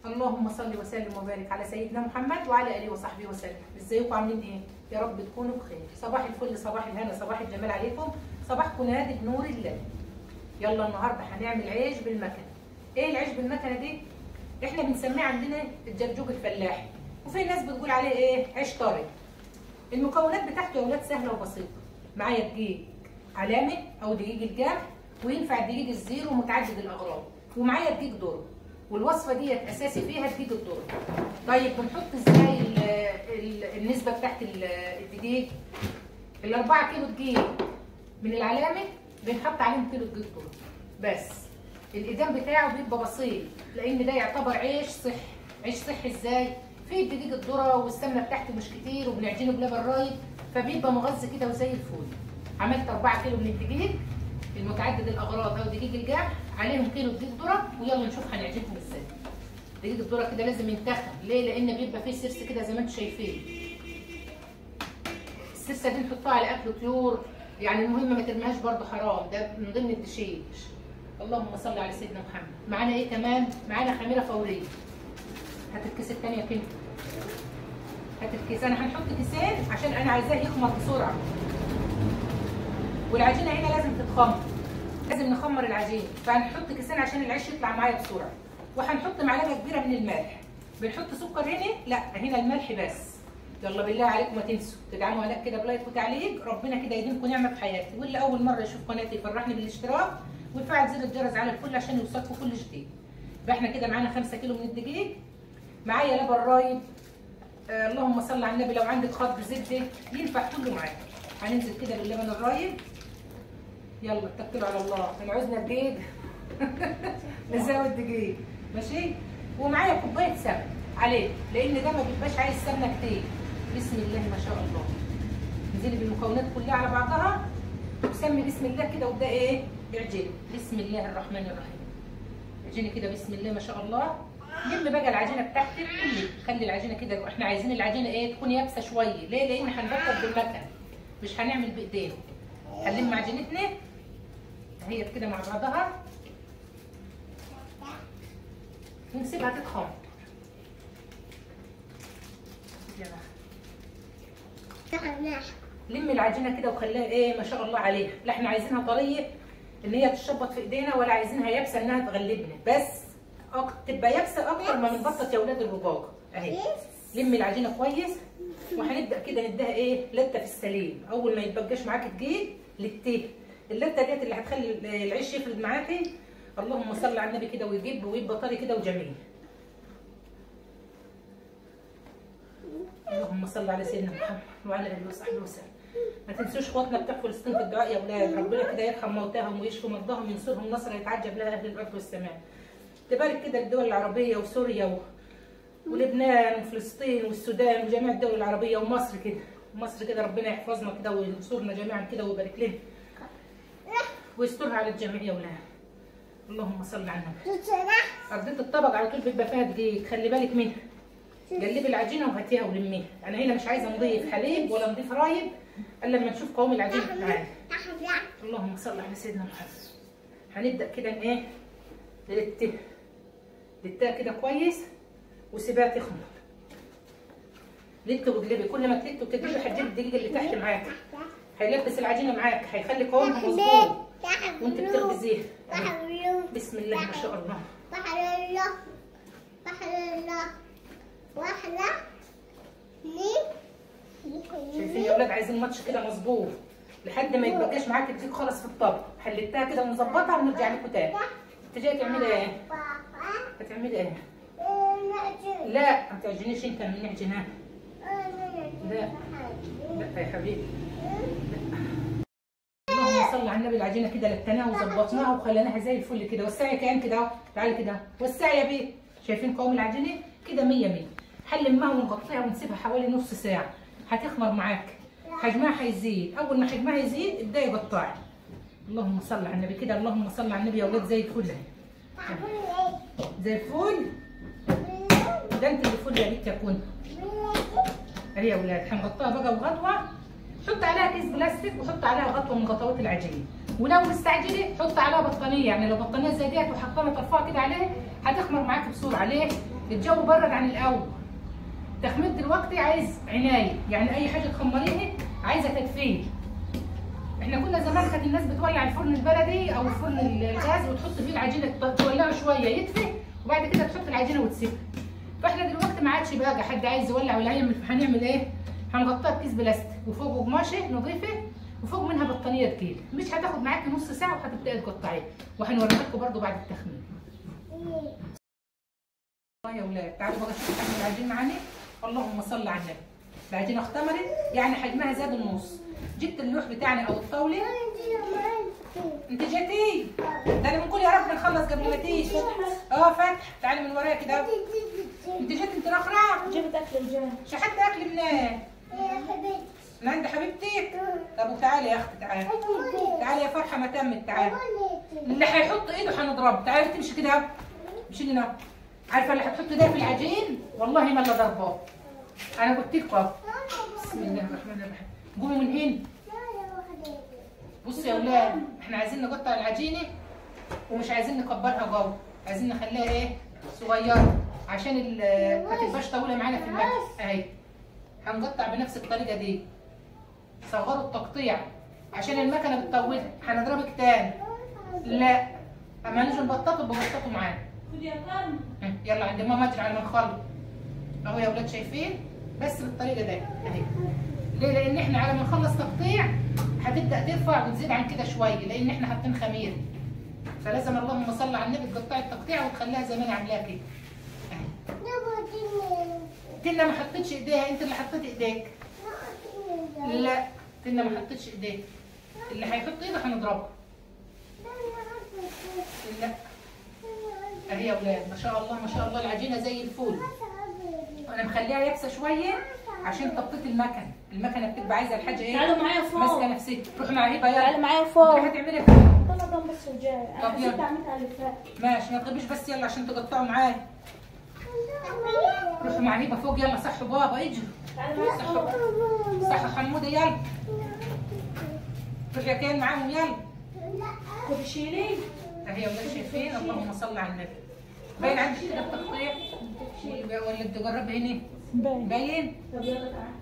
اللهم صل وسلم وبارك على سيدنا محمد وعلى اله وصحبه وسلم. ازيكم عاملين ايه؟ يا رب تكونوا بخير. صباح الفل، صباح الهنا، صباح الجمال عليكم، صباحكم نادي بنور الله. يلا النهارده هنعمل عيش بالمكنه. ايه العيش بالمكنه دي؟ احنا بنسميه عندنا الجرجوج الفلاحي، وفي ناس بتقول عليه ايه؟ عيش طري. المكونات بتاعته يا اولاد سهلة وبسيطة. معايا دقيق علامة او دقيق الجمح، وينفع دقيق الزيرو متعدد الاغراض، ومعايا دقيق ذره، والوصفه ديت اساسي فيها دقيق الذرة. طيب بنحط ازاي النسبة بتاعت الدقيق؟ ال4 كيلو دقيق من العلامة بنحط عليهم كيلو دقيق ذره بس. الادام بتاعه بيبقى بسيط لان ده يعتبر عيش صحي. عيش صحي ازاي؟ فيه دقيق الذرة والسمنه بتاعته مش كتير، وبنعجنه بلبن رايب، فبيبقى مغذي كده وزي الفل. عملت 4 كيلو من الدقيق المتعدد الاغراض او دقيق الجمح، عليهم كيلو دقيق ذره، ويلا نشوف هنعجنهم ازاي. دقيق الذرة كده لازم ينتخن، ليه؟ لان بيبقى فيه سرس كده زي ما انتم شايفين. السرسه دي نحطها على اكل طيور، يعني المهم ما ترميهاش برده، حرام، ده من ضمن الدشيش. اللهم صل على سيدنا محمد. معانا ايه كمان؟ معانا خميره فورية. هات الكيس الثانية كده، هات الكيس. انا هنحط كيسين عشان انا عايزاه يخمر بسرعة، والعجينه هنا لازم تتخمر، لازم نخمر العجينة، فهنحط كيسين عشان العيش يطلع معايا بسرعة. وهنحط معلقه كبيرة من الملح. بنحط سكر هنا؟ لا، هنا الملح بس. يلا بالله عليكم ما تنسوا تدعموا هلاك كده ب like وتعليق، ربنا كده يديمكم نعمه في حياتي. واللي اول مرة يشوف قناتي يفرحني بالاشتراك ويفعل زر الجرس على الكل عشان يوصلكم كل جديد. يبقى احنا كده معانا 5 كيلو من الدقيق، معايا لبن رايب، اللهم صل على النبي، لو عندك خط زبدة ينفع كله معاك. هننزل كده باللبن الرايب. يلا اتكلوا على الله، احنا عاوزنا دقيق نزود دقيق، ماشي. ومعايا كوباية سمن عليه لان ده ما بيبقاش عايز سمنه كتير. بسم الله ما شاء الله. انزلي بالمكونات كلها على بعضها وسمي بسم الله كده، وابدا ايه؟ اعجني. بسم الله الرحمن الرحيم. اعجني كده بسم الله ما شاء الله. لم بقى العجينة بتاعتك كلي، خلي العجينة كده، احنا عايزين العجينة ايه؟ تكون يابسة شوية. ليه؟ لان هنبطط بالمكنه، مش هنعمل بايدينا. هنلم عجينتنا اهي كده مع بعضها ونسيبها تتخمر. لم العجينة كده وخليها ايه ما شاء الله عليها. لا احنا عايزينها طرية ان هي تشبط في ايدينا، ولا عايزينها يابسة انها تغلبنا، بس تبقى يابسة اكتر ما بنبطط يا اولاد الرباقه. اهي لم العجينة كويس، وهنبدا كده نديها ايه؟ لته في السليم. اول ما يتبقاش معاك دقيق لتيه، اللته ديت اللي هتخلي العيش يفرد معاكي. اللهم صل على النبي كده، ويجيب ويبقى طري كده وجميل. اللهم صل على سيدنا محمد وعلى اله وصحبه وسلم. ما تنسوش اخواتنا بتوع فلسطين في الدعاء يا اولاد، ربنا كده يرحم موتاهم ويشفي مرضاهم وينصرهم نصر يتعجب لها اهل الارض والسماء. تبارك كده الدول العربية وسوريا ولبنان وفلسطين والسودان وجميع الدول العربية ومصر كده، مصر كده ربنا يحفظنا كده وينصرنا جميعا كده ويبارك لنا ويسترها على الجميع يا اولاد. اللهم صل على النبي. ارضية الطبق على طول بيبقى فيها دقيق، خلي بالك منها. قلبي العجينة وهاتيها ولميها. انا هنا مش عايزه نضيف حليب ولا نضيف رايب الا لما نشوف قوام العجينة معانا. اللهم صل على سيدنا محمد. هنبدا كده ايه؟ نلتها لتها كده كويس وسيبها تخمر. لت وتقلبي، كل ما تلت وتقلبي هتجيب الدقيق اللي تحت معاك، هيلبس العجينة معاك، هيخلي قوامها مظبوط وانت بتخبزيها. بسم الله ما شاء الله. شايفين يا اولاد؟ عايزين ماتش كده مظبوط لحد ما يتبقاش معاك الدقيق خالص في الطبق. حلتها كده ونظبطها ونرجع لكم تاني. انت جاية تعملي ايه؟ هتعملي ايه؟ لا ما تعجنيش انت من نعجنها. لا لا يا حبيبي، لا. اللهم صل على النبي. العجينة كده لتناها وظبطناها وخليناها زي الفل كده. وسعي كمان كده اهو، تعالي كده وسعي يا بيه. شايفين قوام العجينة كده؟ 100 100. هنلمها ونغطيها ونسيبها حوالي نص ساعة، هتخمر معاك، حجمها هيزيد. اول ما حجمها يزيد ابداي قطعي. اللهم صل على النبي كده. اللهم صل على النبي يا اولاد. زي الفل زي الفل. ده انت اللي فل يا بنت يا كون. اهي يا اولاد هنغطيها بقى بغطوه. حط عليها كيس بلاستيك وحط عليها غطوه من غطوات العجين، ولو مستعجلة حط عليها بطانيه، يعني لو بطانيه زي ديت وحطينا طرفها كده عليها هتخمر معاك بسرعة. ليه؟ الجو برد عن الاول. تخمير دلوقتي عايز عناية، يعني اي حاجة تخمريها عايزه تدفيه. احنا كنا زمان كانت الناس بتولع الفرن البلدي او الفرن الغاز وتحط فيه العجينة، تولعه شوية يدفي وبعد كده تحط العجينة وتسيبها. فاحنا دلوقتي ما عادش بقى حد عايز يولع ولا يعمل، هنعمل ايه؟ هنغطيها بكيس بلاستيك وفوقه قماشة نظيفة وفوق منها بطانيه تقيلة، مش هتاخد معاكي نص ساعة وهتبداي تقطعيها، وهنوريها لكم برده بعد التخمير. يا ولاد تعالوا بقى شوفوا حجم العجين معانا. اللهم صل على النبي. العجينة اختمرت، يعني حجمها زاد النص. جبت اللوح بتاعنا او الطاولة. انت جيتي؟ ده انا بنقول يا رب نخلص قبل ما تيجي. فتح، تعالي من ورايا كده. انت جيت انت الاخرى؟ جبت اكل وجاي. شحت اكل منين؟ يا حبيبتي. من عند حبيبتك؟ طب وتعالي يا اختي، تعالي. تعالي يا فرحه ما تمت، تعالي. اللي هيحط ايده هنضربه. تعالي تمشي كده، امشي لنا. عارفه اللي هتحط ايديها في العجين والله ما الا ضرباه. انا قلت لكم. بسم الله الرحمن الرحيم. قوموا من هنا. بصوا يا اولاد، احنا عايزين نقطع العجينة ومش عايزين نكبرها جوه، عايزين نخليها ايه؟ صغيرة عشان ما تبقاش طويلة معانا في المكن. اهي هنقطع بنفس الطريقة دي. صغروا التقطيع عشان المكنه بتطولها. هنضربك تاني. لا اما نيجي نبططه ببططه معانا. يلا عند ماما اجري على ما نخلص. اهو يا اولاد شايفين؟ بس بالطريقة دي اهي. ليه؟ لان احنا على ما نخلص تقطيع هتبدا ترفع وتزيد عن كده شوية، لان احنا حاطين خميره. فلازم اللهم صل على النبي تقطعي التقطيع وتخليها زي ما انا عاملاها كده اهي. تنا ما حطيتش ايديها، انت اللي حطيتي ايديك. لا تنا ما حطيتش ايديك. اللي هيحط ايده هنضربه. لا اهي يا اولاد ما شاء الله ما شاء الله العجينة زي الفل. انا مخليها يابسة شوية عشان تبطيط المكنه، المكنه بتبقى عايزه الحاجة ايه؟ تعالوا معايا فوق. ماسكه نفسك، روحي مع هبه يلا. تعالوا معايا فوق. انت هتعملي فوق. طلع بس وجاي. طب يلا. عملتها اللي فات. ماشي ما تغيبيش بس يلا عشان تقطعوا معايا. روحوا مع هبه فوق يلا. صحوا بابا اجروا. تعالوا معايا فوق. صحوا حموده يلا. روحي يا كيان معاهم يلا. خدي شيلي. اهي يا ولاد شايفين؟ اللهم صل على النبي. باين عندك كده التقطيع؟ ولا تجربي هنا؟ باين؟ طب يلا تعالى.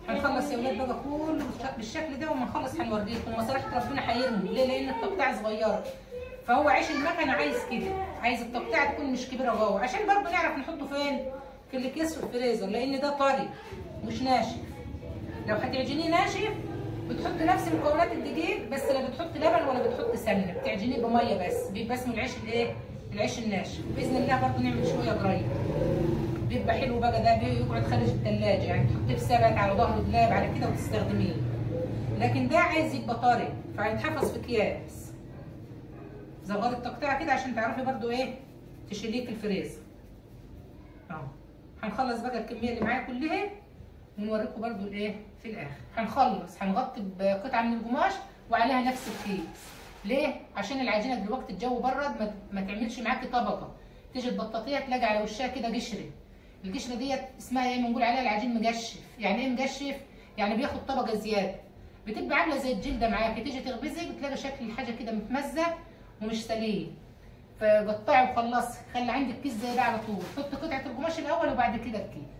هنخلص يا ولاد بقى كله بالشكل ده، وما نخلص هنوريكم. وصراحة ربنا هيرمي. ليه؟ لأن التقطيعة صغيرة. فهو عيش المكنة عايز كده، عايز التقطيعة تكون مش كبيرة جوه، عشان برضه نعرف نحطه فين؟ في الأكياس في الفريزر، لأن ده طري مش ناشف. لو هتعجنيه ناشف بتحط نفس مكونات الدقيق، بس لا بتحط لبن ولا بتحط سمنة، بتعجنيه بمية بس، بيبقى اسمه العيش الايه؟ العيش الناشف. باذن الله برضه نعمل شوية قريب. بيبقى حلو بقى ده، بيقعد خارج الثلاجة، يعني تحطيه في سبت على ظهر دولاب على كده وتستخدميه. لكن ده عايز يبقى طري فهيتحفظ في اكياس. صغري التقطيعه كده عشان تعرفي برضه ايه تشيليه في الفريزر. اهو هنخلص بقى الكمية اللي معايا كلها ونوريكم برضه الايه في الاخر. هنخلص هنغطي بقطعه من القماش وعليها نفس الكيس. ليه؟ عشان العجينة دلوقتي الجو برد ما تعملش معاكي طبقه، تيجي تبططيها تلاقي على وشها كده قشرة. القشرة ديت اسمها ايه؟ بنقول عليها العجين مجشف. يعني ايه مجشف؟ يعني بياخد طبقه زيادة، بتبقى عامله زي الجلدة معاكي، تيجي تخبزي بتلاقي شكل الحاجة كده متمزق ومش سليم. فقطعي وخلصي، خلي عندك كيس زي ده على طول، حطي قطعه القماش الاول وبعد كده الكيس.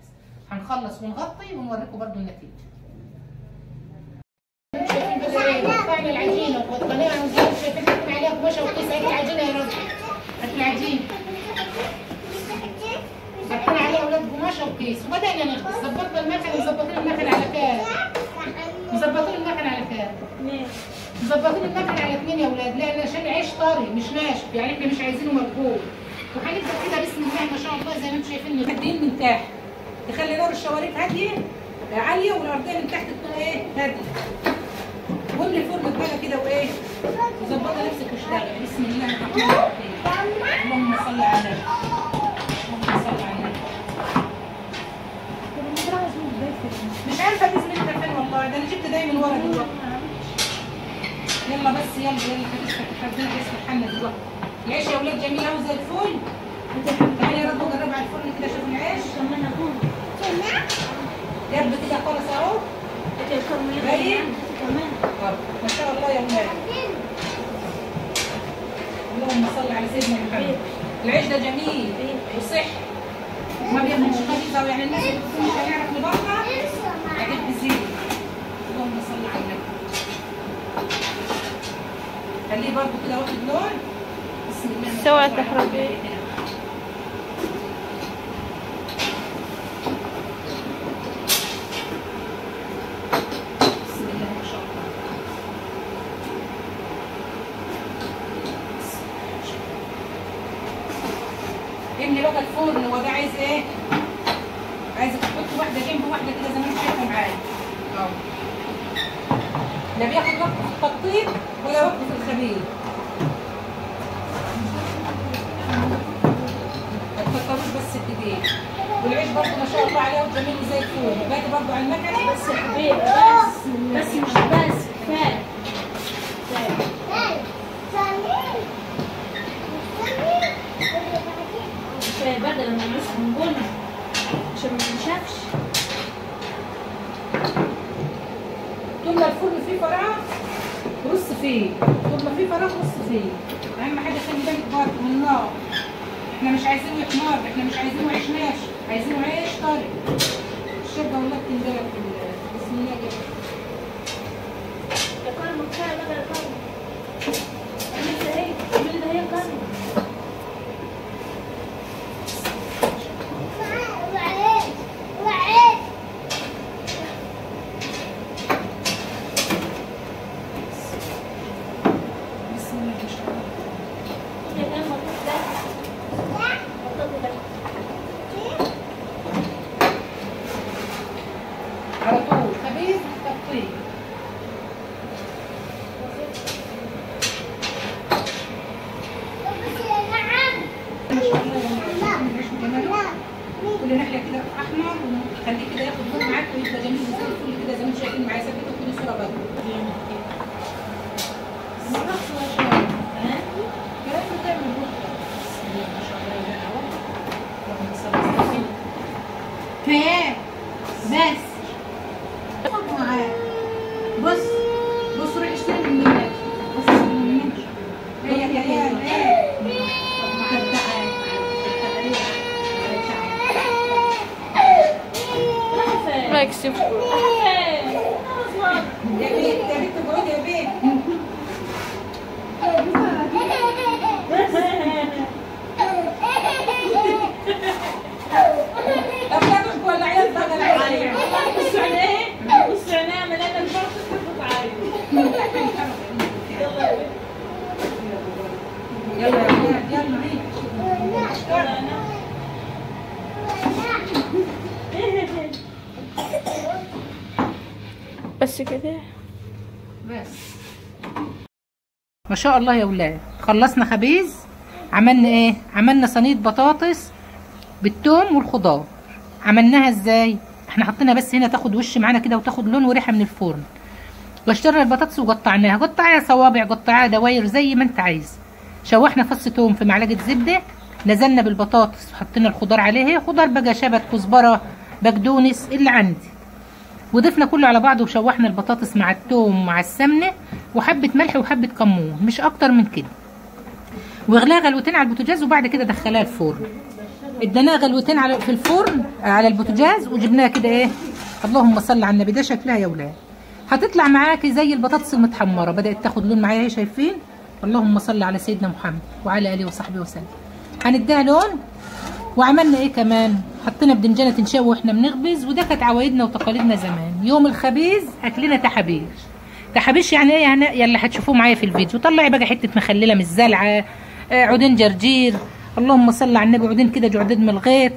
هنخلص ونغطي ونوريكم برده النتيجة. شايفين بقى ايه؟ قطعنا العجينة وغطيناها وزي شايفين حاطين عليها قماشة وكيس. هات العجينة يا رب، هات العجينة. حطينا عليها اولاد قماشة وكيس وبدانا نخبز. ظبطنا المكنه، مظبطين المكنه على كام؟ مظبطين المكنه على كام؟ مظبطين المكنه على 2 يا اولاد، لان عشان العيش طري مش ناشف، يعني احنا مش عايزينه مبهول. وهنبدا كده بسم الله ما شاء الله زي ما انتم شايفين هاديين من تحت، تخلي نار الشواريك هادية عالية والارضيه من تحت تكون ايه؟ هادية. واملي الفرن بقى كده وايه؟ وظبطي نفسك واشتغلي. بسم الله الرحمن الرحيم. اللهم صل على النبي. اللهم صل على النبي. مش عارفه باذن فين والله، ده انا جبت دايما ورا دلوقتي. يلا بس يلا يلا هتسمح ربنا هيسمح لنا دلوقتي. العيش يا اولاد جميل قوي زي الفل. تعالي يا رب جربي على الفرن كده شوفي العيش. جنب كده خالص اهو. باين؟ ما شاء الله يا اولاد. اللهم صل على سيدنا محمد. العيش ده جميل وصحي وما بياخدش خبيزه، يعني الناس اللي بتكون مش هنعرف نبطل هتخبزيه. اللهم صل على النبي. خليه برضه كده واخد لون. بسم الله. سوى تحرقي. بسم الله ما شاء الله. املي بقى الفرن. هو ده عايز ايه؟ عايزك تحط واحدة جنب واحدة كده زي ما انت شايفه معايا. اهو لا بياخد وقت في التقطيع ولا وقت في الخبيز. ما تكتروش بس الدقيق. والعيش برضه ما شاء الله عليه وجميل زي الفول. باجي برضه على المكنه. بس يا حبيبي بس مش بس كفاية. كفاية بقى لما نعوز نقول عشان ما ننشفش. طول ما الفرن فيه فراغ رص فيه، طول ما فيه فراغ رص فيه. اهم حاجة خلي بالك برضه من النار. احنا مش عايزينه يحمر، احنا مش عايزينه عيش ناشف، عايزينه عيش طري. الشوربة والله بتندلك في بسم الله كده. يا كرم كفاية بقى يا كرم. اعمل ده اهي، اعمل ده اهي يا كرم. بسم الله ما شاء الله. على طول خبيز تقطيع. ما شاء الله كل ناحية كده احمر، وخليه كده ياخد لون معاك ويبقى جميل زي الفل كده زي ما انتم شايفين معايا. ثبته كل صوره برضه. كفاية بس. بص بص روح اشتري من هناك. بص من هناك. هي هي ما يكسفكم. يا بنت يا بنت اقعدي يا بنت. طب لا تحكوا ولا عيال بقى العيال. بصوا عينيه، بصوا عينيه مليانة الفرق بتعيط. يلا يا بنت. يلا يا ولاد يلا عيش. بس كده بس. ما شاء الله يا ولاد، خلصنا خبيز. عملنا ايه؟ عملنا صينية بطاطس بالثوم والخضار. عملناها ازاي؟ احنا حطينا بس هنا تاخد وش معانا كده وتاخد لون وريحه من الفرن. واشترينا البطاطس وقطعناها، قطعيها صوابع، قطعيها دواير زي ما انت عايز. شوحنا فص ثوم في معلقه زبدة، نزلنا بالبطاطس وحطينا الخضار عليها، خضار بقى شبت، كزبره، بقدونس اللي عندي، وضفنا كله على بعضه وشوحنا البطاطس مع الثوم مع السمنة وحبه ملح وحبه كمون، مش اكتر من كده. وغلاها غلوتين على البوتاجاز وبعد كده دخلها الفرن. اديناها غلوتين على في الفرن على البوتاجاز وجبناها كده ايه، اللهم صل على النبي. ده شكلها يا ولاد هتطلع معاكي زي البطاطس المتحمره، بدات تاخد لون معايا اهي، شايفين؟ اللهم صل على سيدنا محمد وعلى اله وصحبه وسلم. هنديها لون. وعملنا ايه كمان؟ حطينا بدنجانه تنشوي واحنا بنخبز، وده كانت عوايدنا وتقاليدنا زمان. يوم الخبيز اكلنا تحابيش. تحابيش يعني ايه؟ يعني يلا هتشوفوه معايا في الفيديو. طلعي بقى حتة مخلله من الزلعه، عودين جرجير، اللهم صل على النبي، عودين كده جعداد من الغيط،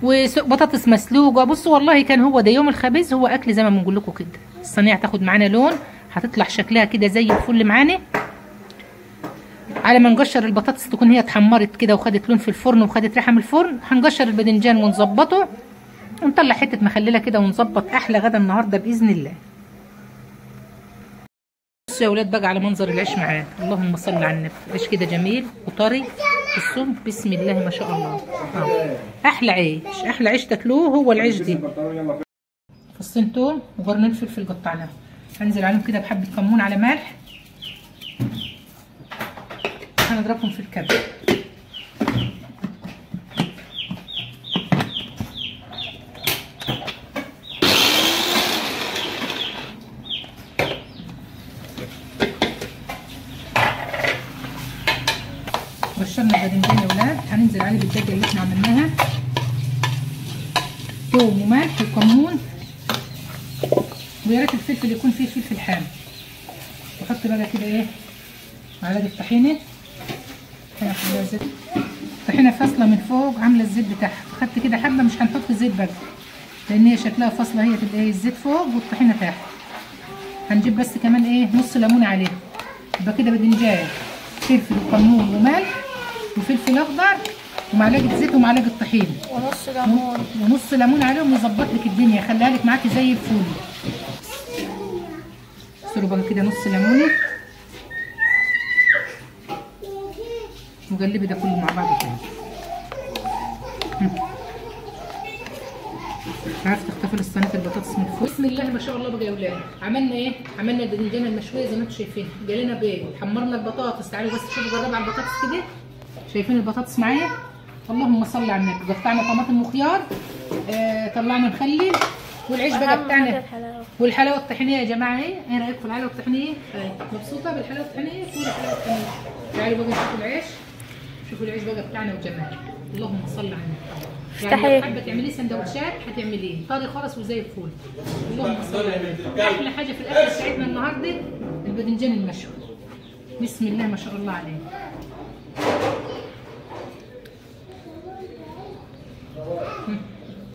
وبطاطس مسلوقة. بصوا والله كان هو ده يوم الخبيز، هو اكل زي ما بنقول لكم كده. الصينية هتاخد معانا لون، هتطلع شكلها كده زي الفل معانا. على ما نقشر البطاطس تكون هي اتحمرت كده وخدت لون في الفرن وخدت ريحه من الفرن. هنقشر الباذنجان ونظبطه ونطلع حتة مخلله كده ونظبط احلى غدا النهارده باذن الله. بصوا يا ولاد بقى على منظر العيش معانا، اللهم صل على النبي. العيش كده جميل وطري الصوم، بسم الله ما شاء الله. احلى عيش، احلى عيش تاكلوه هو العيش دي. فصين توم وقرنين فلفل قطعناهم، هنزل عليهم كده بحبه كمون على ملح. هنضربهم في الكبه. بشرنا الباذنجان يا ولاد، هننزل عليه بالدجاجه اللي احنا عملناها، توم وملح وكمون، ويا ريت الفلفل يكون فيه فلفل حامي. واحط بقى كده ايه معلقه طحينه، طحينه كلها زيت، طحينه فاصلة من فوق عامله الزيت بتاعها، فخدت كده حبه، مش هنحط زيت بقى لان هي شكلها فاصلة، هي تبقى ايه الزيت فوق والطحينه تحت. هنجيب بس كمان ايه نص ليمونه عليها. يبقى كده باذنجان، فلفل وكمون وملح وفلفل اخضر ومعلقة زيت ومعلقة طحينه ونص ليمون، ونص ليمون عليهم، ويظبط لك الدنيا، خليها لك معاكي زي الفل. بصوا بقى كده نص ليمونه، وقلبي ده كله مع بعض كده. عارفه تختفي الصينية البطاطس من فوق. بسم الله ما شاء الله بقى يا ولاد، عملنا ايه؟ عملنا الباذنجان المشويه زي ما انتم شايفين، جالنا بيض، حمرنا البطاطس. تعالوا بس شوفوا جربوا على البطاطس كده، شايفين البطاطس معايا؟ اللهم صل على النبي. قطعنا طماطم وخيار، طلعنا مخلل، والعيش بقى بتاعنا، والحلاوه الطحينيه يا جماعة. ايه رايكم في الحلاوة الطحينيه؟ مبسوطة بالحلاوه الطحينيه؟ كل الحلاوة الطحينيه. تعالوا بقى شوفوا العيش، شوفوا العيش بقى بتاعنا وجماله، اللهم صل على النبي. يعني لو حابة تعمليه سندوتشات هتعمليه طري خالص وزي الفل، اللهم صل على النبي. احلى حاجة في الاكل بتاعتنا النهارده الباذنجان المشوي، بسم الله ما شاء الله عليه.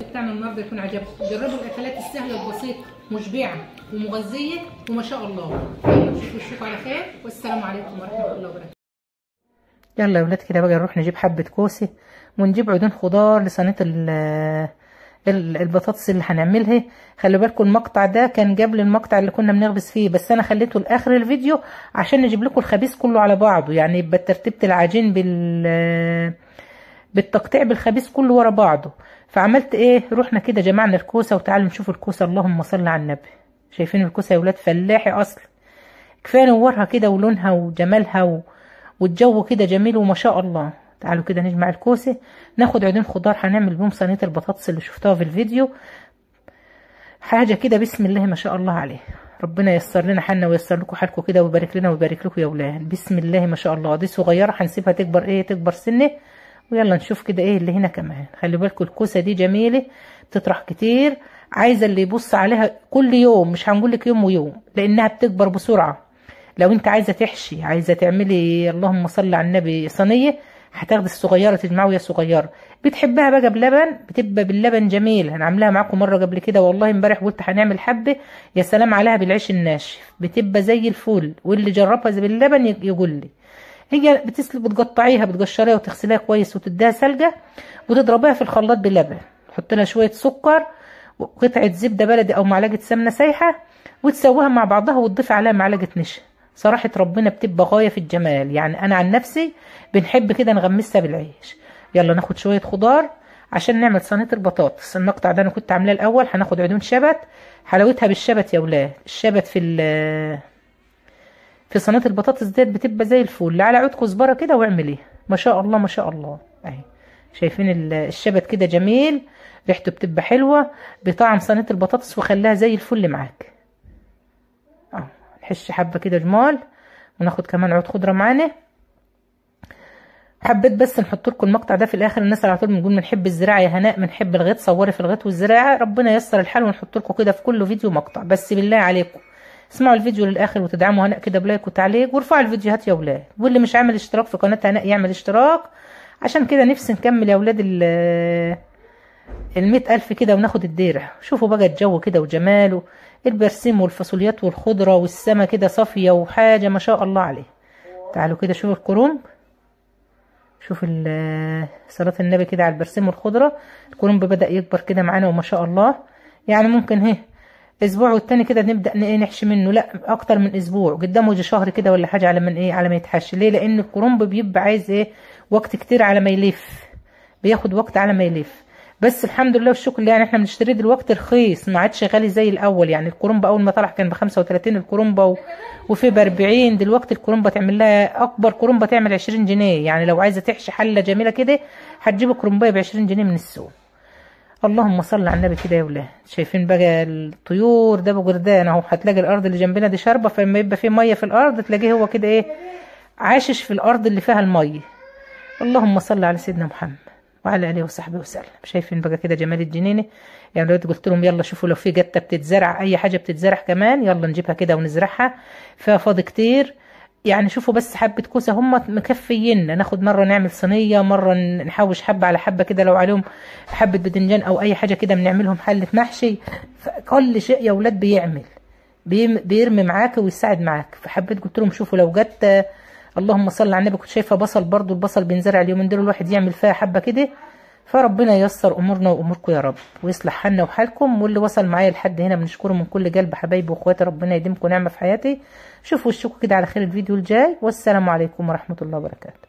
بتاعنا النهارده يكون عجبكم، جربوا الاكلات السهلة البسيطة، مشبعة ومغذيه وما شاء الله. يلا نشوفكم على خير، والسلام عليكم ورحمة الله وبركاته. يلا يا ولاد كده بقى نروح نجيب حبه كوسة ونجيب عودين خضار لصينيه البطاطس اللي هنعملها. خلي بالكم المقطع ده كان قبل المقطع اللي كنا بنخبز فيه، بس انا خليته لاخر الفيديو عشان نجيب لكم الخبيز كله على بعضه، يعني يبقى ترتيبه العجين بالتقطيع بالخبيز كله ورا بعضه. فعملت ايه؟ رحنا كده جمعنا الكوسه، وتعالوا نشوف الكوسه. اللهم صل على النبي. شايفين الكوسه يا ولاد؟ فلاحي اصلا، كفاية نورها كده ولونها وجمالها والجو كده جميل وما شاء الله. تعالوا كده نجمع الكوسه، ناخد عودين خضار هنعمل بيهم صينية البطاطس اللي شفتوها في الفيديو. حاجة كده بسم الله ما شاء الله عليه، ربنا ييسر لنا حالنا وييسر لكم حالكم كده، ويبارك لنا ويبارك لكم يا ولاد. بسم الله ما شاء الله. دي صغيرة هنسيبها تكبر ايه، تكبر سنة. ويلا نشوف كده ايه اللي هنا كمان. خلي بالكم الكوسه دي جميلة، بتطرح كتير، عايزه اللي يبص عليها كل يوم، مش هنقول لك يوم ويوم لانها بتكبر بسرعة. لو انت عايزه تحشي، عايزه تعملي اللهم صل على النبي صينية، هتاخدي الصغيرة تجمعوا يا صغيرة. بتحبها بقى بلبن، بتبقى باللبن جميل. انا عاملاها معاكم مرة قبل كده والله، امبارح قلت هنعمل حبه، يا سلام عليها بالعيش الناشف، بتبقى زي الفل. واللي جربها باللبن يقول لي. هي بتسلق، بتقطعيها، بتقشريها وتغسليها كويس وتديها سلقه، وتضربيها في الخلاط بلبن، تحط لها شوية سكر وقطعه زبدة بلدي او معلقه سمنه سايحه، وتسويها مع بعضها وتضيف عليها معلقه نشا. صراحة ربنا بتبقى غاية في الجمال. يعني انا عن نفسي بنحب كده نغمسها بالعيش. يلا ناخد شوية خضار عشان نعمل صينية البطاطس. المقطع ده انا كنت عاملاه الاول. هناخد عيدون شبت، حلاوتها بالشبت يا ولاد. الشبت في صينية البطاطس ديت بتبقى زي الفل. على عود كزبره كده واعمليها، ما شاء الله ما شاء الله. اهي شايفين الشبت كده جميل، ريحته بتبقى حلوة بطعم صينية البطاطس، وخلاها زي الفل معاك. نحش حبه كده جمال، وناخد كمان عود خضرة معانا. حبيت بس نحط لكم المقطع ده في الاخر. الناس على طول بنقول بنحب الزراعة يا هناء، بنحب الغيط، صوري في الغيط والزراعة. ربنا ييسر الحال ونحط لكم كده في كل فيديو مقطع. بس بالله عليكم اسمعوا الفيديو للاخر وتدعموا هناء كده ب like وتعليق، وارفعوا الفيديوهات يا ولاد. واللي مش عامل اشتراك في قناة هناء يعمل اشتراك، عشان كده نفسي نكمل يا ولاد 100,000 كده وناخد الدرع. شوفوا بقى الجو كده وجماله، البرسيم والفاصوليات والخضره والسما كده صافية وحاجه ما شاء الله عليه. تعالوا كده شوفوا الكرنب، شوف صلاة النبي كده على البرسيم والخضره. الكرنب بدأ يكبر كده معانا وما شاء الله. يعني ممكن اهي اسبوع والتاني كده نبدأ نحشي منه، لا اكتر من اسبوع قدامه، يجي شهر كده ولا حاجة على من ايه، على ما يتحشي. ليه؟ لان الكرنب بيبقى عايز ايه، وقت كتير على ما يلف، بياخد وقت على ما يلف. بس الحمد لله والشكر لله، يعني احنا بنشتريه دلوقتي رخيص، ما عادش غالي زي الاول. يعني الكرنب اول ما طلع كان ب 35 الكرنبه وفي ب 40، دلوقتي الكرنبه تعمل لها اكبر كرنبه تعمل 20 جنيه. يعني لو عايزه تحشي حله جميلة كده هتجيب كرنبايه ب 20 جنيه من السوق. اللهم صل على النبي كده يا ولاد. شايفين بقى الطيور ده بجردان اهو، هتلاقي الارض اللي جنبنا دي شاربه، فلما يبقى فيه مية في الارض تلاقيه هو كده ايه عاشش في الارض اللي فيها المية. اللهم صل على سيدنا محمد وعلى اله وصحبه وسلم. شايفين بقى كده جمال الجنينة. يعني لو قلت لهم يلا شوفوا لو في جته بتتزرع اي حاجة بتتزرع كمان يلا نجيبها كده ونزرعها، فيها فاضي كتير. يعني شوفوا بس حبه كوسة هم مكفيين، ناخد مرة نعمل صينية، مرة نحوش حبه على حبه كده، لو عليهم حبه باذنجان او اي حاجة كده بنعملهم حله محشي. كل شيء يا ولاد بيعمل بيرمي معاك ويساعد معاك. فحبيت قلت لهم شوفوا لو جت، اللهم صل على النبي. كنت شايفه بصل برضو، البصل بينزرع اليومين دول الواحد يعمل فيها حبه كده. فربنا ييسر امورنا واموركم يا رب، ويصلح حالنا وحالكم. واللي وصل معايا لحد هنا بنشكره من كل قلب حبايبي واخواتي، ربنا يديمكم نعمه في حياتي. شوفوا وشكم كده على خير الفيديو الجاي، والسلام عليكم ورحمة الله وبركاته.